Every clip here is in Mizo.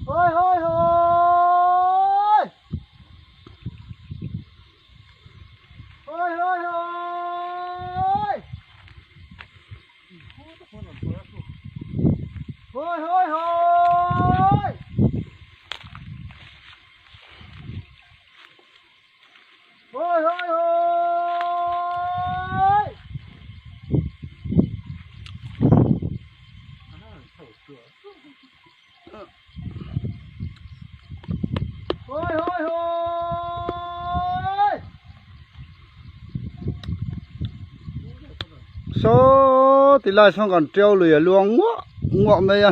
Hawi hawi hawi! Hawi hawi hawi! Hawi hawi hawi! Hawi hawi hawi! Hawi hawi hawi! Saw ti lai sawn kan tiau lui a luang nguah nguah mai a.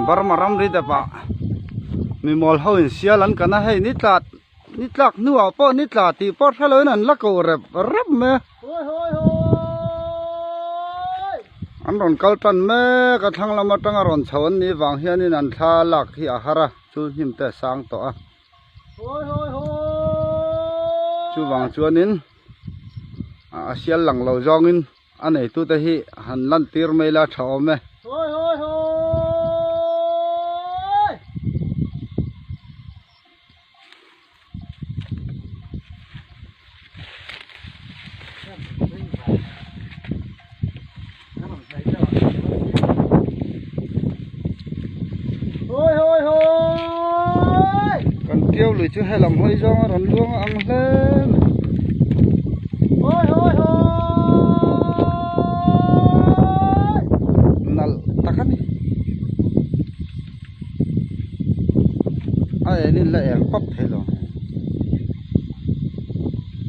Burma ram ri depah mi mawl ho in sial an kan a hei ni tla ni tlak hnuah pawh ni tla tih pawh hre loin an la ko rep rep mai a. An rawn kal tan mek a thlang lam atanga rawn chho an nih vang hianin an thla lak hi a har a chu hnim te a sang tawh a. Chuvang chuanin a sial lang lo zawngin a neitute hi han lantir mai la tha awm e. Kan tiau lui chu helam hawi zawng a rawn luang a ang hle mai. Nalh tak a ni. A en in la eng pap thei lo.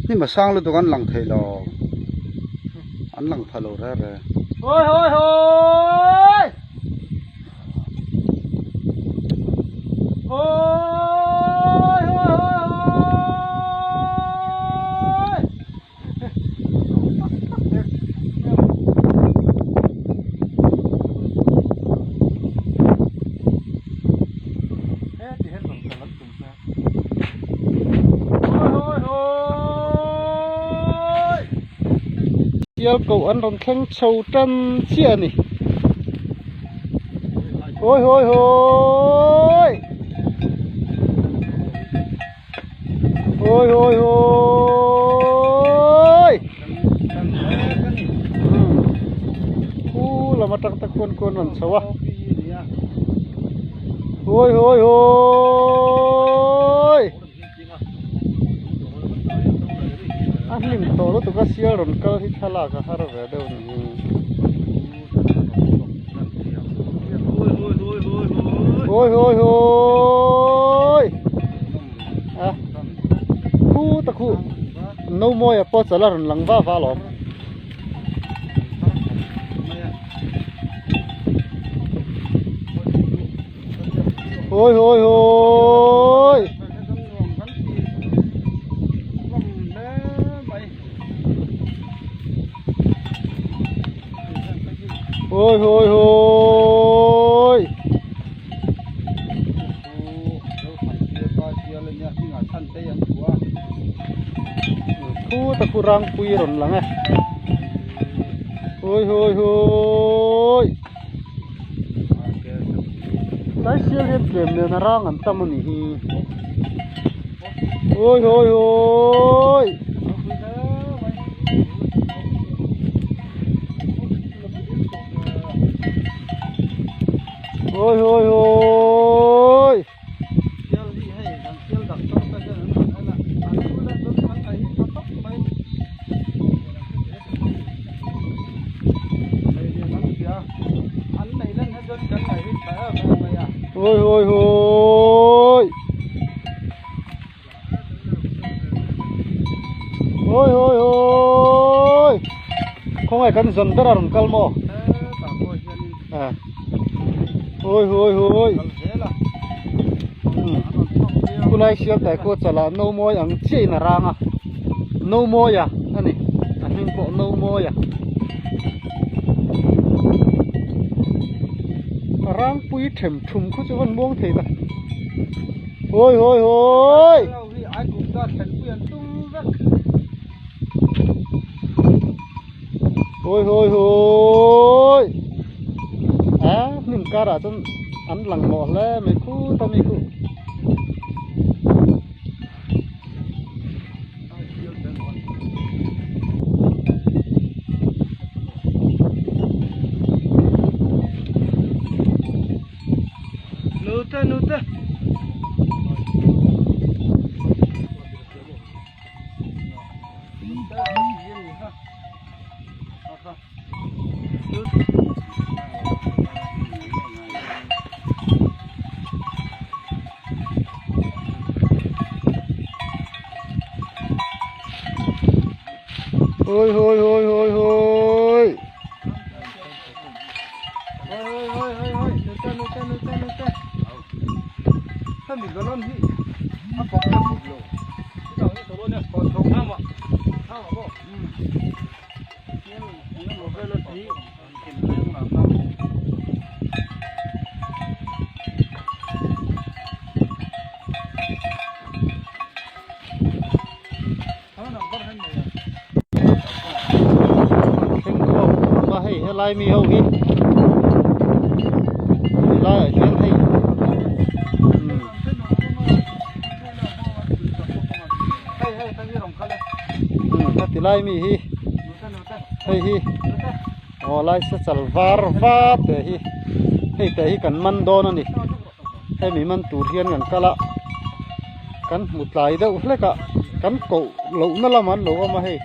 Hnim a sang lutuk an lang thei lo. An lang pha lo re re. Hawi hawi hawi! Hawi hawi hawi! Sial koh an rawn thleng chho tan chiah a ni. Hawi hawi hawi! Hawi hawi hawi! Khu lam atang te khuan khuan rawn chho a. Hawi hawi hawi! A hlim tawh lutuk a sial rawn kal hi thlalak a har ve deuh ni hi. Hawi hawi hawi! A khu ta khu no mawi a pawh chal a rawn lang va va alawm. Hawi hawi hawi! Hawi hawi hawi! Khu ta khu rangpui a rawn lang e. Hawi hawi hawi! Tlai sial hian tlem nen a rang an tam a nih hi. Hawi hawi hawi! Hawi hawi hawi! Hawi hawi hawi! Hawi hawi hawi! Khawngaih kan zawn ber a rawn kal maw? Hawi hawi hawi! Khulai sial tai khaw chalah no mawi ang chiah in a rang a, no mawi a ani a hming pawh no mawi a. A rangpui them thum khu chu van muang thei ta. Hawi hawi hawi! Hawi hawi hawi! karah chuan an lang mawh hle mai khut a mi khu. Nute nute. Hoi hoi hoi hoi hoi. Hoi hoi hoi hoi nute nute nute nute. Hemi galon hi a bawk a bawk lo. Thleng khawm awm a hei helai mi ho hi helai ah hian hei umm umm heti lai mi hi hei hi aw lai se chal var va te hi hei te hi kan man dawn a ni hemi man tur hian kan kal a kan hmu tlai deuh hlek a kan koh lohna lamah an lo awm a hei.